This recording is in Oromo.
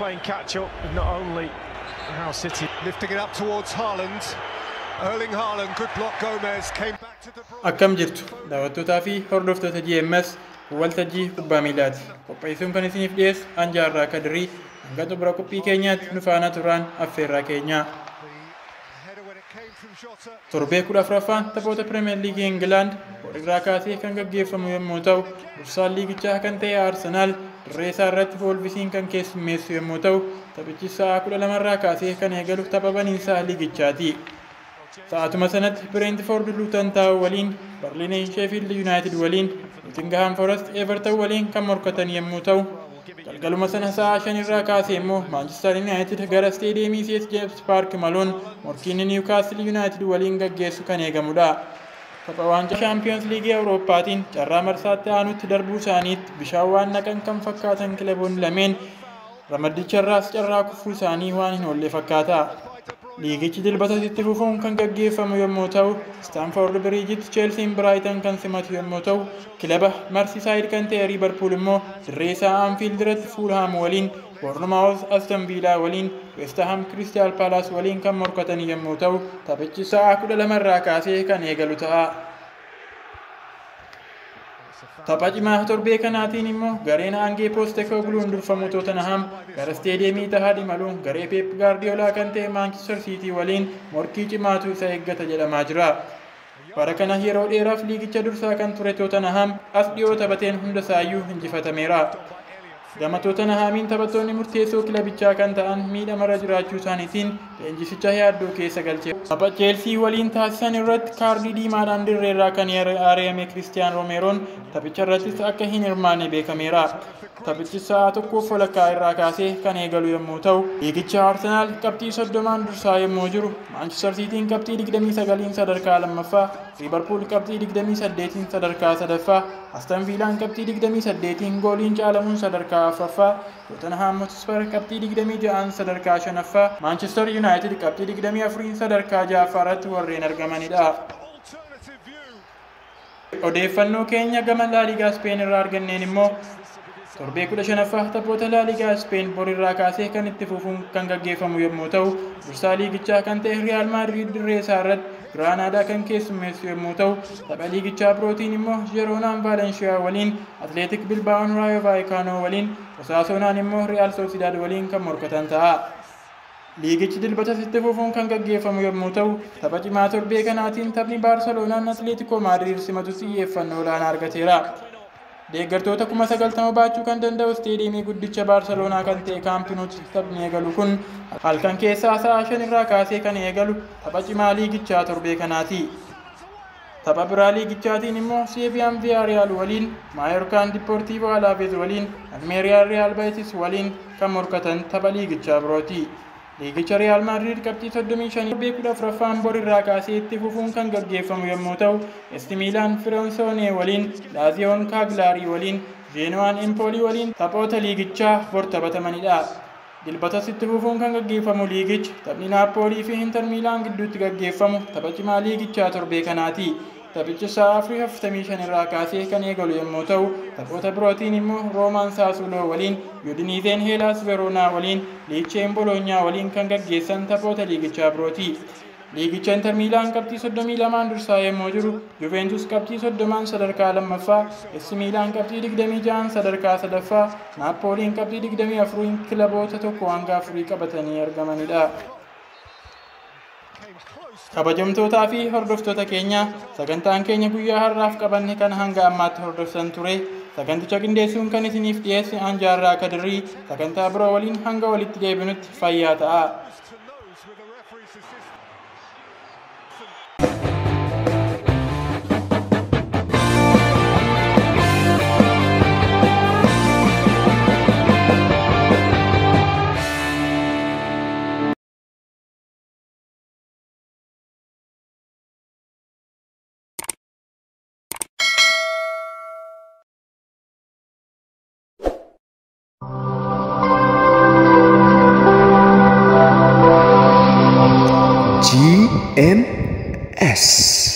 playing catch up with not only how City lifting it up towards Haaland. Erling Haaland, good block. Gomez came back to De Bruyne. Akkam jirtu daawwattootaa fi hordoftoota GMS waltajjii kubbaa miilaati. Qopheessuun kan isiniif dhiyeessu Anjaarraa Kadirii hanga xumura qophii keenyaatti nu faana turaan affeerraa keenyaa. The header when it came from Jota. Torbee 14ffaan taphoota Pirimeer Liigii Ingilaand irraa kaasee kan gaggeeffamu yommuu ta'u, dursaan liigichaa kan ta'e Arsenaal dirree isaa irratti Woolvisiin kan keessummeessu yommuu ta'u, taphichi sa'a 12 irraa kaasee kan eegalu tapha baniinsaa liigichaati. Sa'aatuma sanatti Brentford Luton Town waliin, Burnley Sheffield United waliin, Nottingham Forest Everton waliin kan morkatan yommuu ta'u, galgaluma sana sa'a 5 irraa kaasee immoo Manchester United gara Stadiyeemii St James Park maluun morkiin Newcastle United waliin gaggeessu kan eegamudha. Tapha waancaa Shaampiyoons Liigii Awurooppaatiin carraa marsaatti aanutti darbuu isaaniitti bishaan waan naqan kan fakkaatan kilaboonni lameen ramaddicha irraas carraa kufuu isaanii waan hin oolle fakkaata. Liigichi dilbata itti fufuun kan gaggeeffamu yommuu ta'u, Stamford Bridgetti Chelsean Brighton kan simatu yommuu ta'u, kilaba Merseyside kan ta'e Liverpool immoo dirree isaa Anfield irratti Fulham waliin, Bournemouth Aston Villa waliin, West Ham Crystal Palace waliin kan morkatan yommuu ta'u, taphichi sa'a 12 irraa kaasee kan eegalu ta'a. Tapha cimaa torbee kanaatiin immoo gareen Angee Postecogloo'n durfamu Tottenham gara Stadiyeemii Etihad imaluun garee Pep Guardiola kan ta'e Manchester City waliin morkii cimaatu isa eeggata jedhamaa jira. Bara kana yeroo dheeraaf liigicha dursaa kan ture Tottenham as dhiyoo taphateen hundasaayyuu injifatameera. Gama Tottenhamiin taphattoonni murteessoo kilabichaa kan ta'an miidhamarra jiraachuu isaaniitiin leenjisicha yaaddoo keessa galche. Tapha Chelsea waliin taasisan irratti kaardii diimaadhaan dirreerraa kan ari'ame Cristian Romeroon taphicha irrattis akka hin hirmaanne beekameera. Taphichi sa'a 1:30 irraa kaasee kan eegalu yommuu ta'u, liigicha Arsenaal qabxii 30 dursaa yommuu jiru, Manchester Cityin qabxii 29 sadarkaa lammaffaa, Liverpool qabxii 28 sadarkaa sadaffaa, Aston Villaan qabxii 28 gooliin caalamuun sadarkaa afuraffaa, Tottenham Hotspur qabxii 26 sadarkaa shanaffaa, Manchester United qabxii 24 sadarkaa ja'affaa irratti warreen argamanidha. Alternative view. Odeeffannoo keenya gama La Liga Speen irraa arganneen immoo torbee 15ffaa taphoota La Liga Speen bor irraa kaasee kan itti fufuun kan gaggeeffamu yommuu ta'u, dursaa liigichaa kan ta'e Real Madrid dirree isaa irratti Granada kan keessummeessu yommuu ta'u, tapha liigichaa birootiin immoo Gironaan Valencia waliin, Athletic Bilbaa'oon Rayo Vallecano waliin, Osasunaan immoo Real Sociedad waliin kan morkatan ta'a. Liigichi dilbata itti fufuun kan gaggeeffamu yommuu ta'u, tapha cimaa torbee kanaatiin taphni Baarseloonaan Atletico Madrid simatu xiyyeeffannoo olaanaa argateera. Deeggartoota 90,000 baachuu kan danda'u Stadiyeemii guddicha Baarseloonaa kan ta'e Camp Nou'tti taphni eegalu kun halkan keessaa sa'a 5 irraa kaasee kan eegalu tapha cimaa liigichaa torbee kanaati. Tapha biraa liigichaatiin immoo Sevillaan Villarreal waliin, Mallorcaan Deportivo Alaves waliin, Almeeriyaa Real Betis waliin kan morkatan tapha liigichaa birooti. Liigicha Real Madrid qabxii 35 torbee 14ffaan bor irraa kaasee itti fufuun kan gaggeeffamu yommuu ta'u, AC Milan Frosinone waliin, Lazioon Cagliari waliin, Genoaan Empoli waliin taphoota liigichaa bor taphatamanidha. Dilbatas itti fufuun kan gaggeeffamu liigichi taphni Naapoolii fi Inter Milan gidduutti gaggeeffamu tapha cimaa liigichaa torbee kanaati. Taphichi sa'a 4:45 irraa kaasee kan eegalu yommuu ta'u, taphoota birootiin immoo Roomaan Sassuolo waliin, Udinese Hellas Verona waliin, Lecce Bologna waliin kan gaggeessan taphoota liigichaa birooti. Liigicha Inter Milan qabxii 32 dursaa yommuu jiru, Juventus qabxii 30 sadarkaa lammaffaa, AC Milan qabxii 26 sadarkaa sadaffaa, Naapooliin qabxii 24 kilaboota 1-4 qabatanii argamanidha. Kabajamtootaa fi hordoftoota keenya, sagantaan keenya guyyaa har'aaf qabanne kan hanga ammaatti hordoftan ture. Saganticha qindeessuun kan isiniif dhiyeesse Anjaarraa Kadirii. Sagantaa biroo waliin hanga walitti deebinutti fayyaa ta'a. To nose with the referee's assistance. GMS.